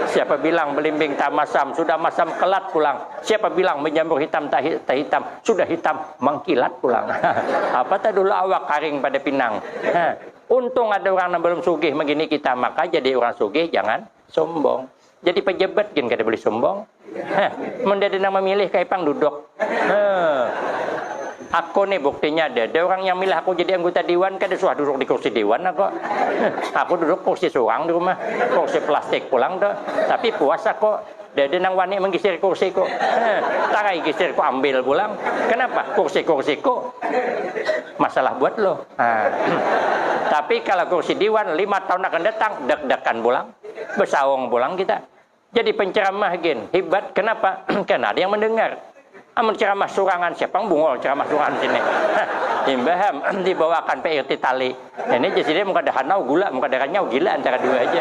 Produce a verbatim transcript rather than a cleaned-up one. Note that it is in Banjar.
Siapa bilang belimbing tak masam, sudah masam kelat pulang. Siapa bilang menjamur hitam tak hi- tak hitam, sudah hitam mengkilat pulang. Apa tak dulu awak karing pada pinang. Heh. Untung ada orang yang belum sugih begini kita, maka jadi orang sugih jangan sombong. Jadi pejabat gin kada boleh sombong. Heh. Mun ada nang memilih kayak pang duduk. Heh. Aku nih buktinya ada, ada orang yang milih aku jadi anggota dewan, kada suah duduk di kursi dewan aku. Aku duduk kursi surang di rumah, kursi plastik pulang tuh. Tapi puas aku, ada nang wani menggisir kursiku. Heh, tarai gisirku ambil pulang. Kenapa? Kursi-kursiku masalah buat lo. Nah. Tapi kalau kursi dewan lima tahun akan datang, deg-degan pulang, besaung pulang kita. Jadi penceramah gin hebat. Kenapa? Karena ada yang mendengar. Amun ceramah surangan, siapa yang bungol ceramah surangan sini? Hah, imbaham dibawakan P R T tali. Ini jadi dia muka dah hanau gula, muka dah ranyau gila, antara dua aja.